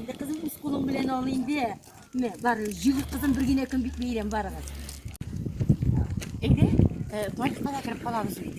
Инде кызым үз кулың белән ал инде. Мә, бар, җигел кызым бер генә көн бит бәйрәм барыгыз. Әйдә, э, туалетка да кереп калабыз бит.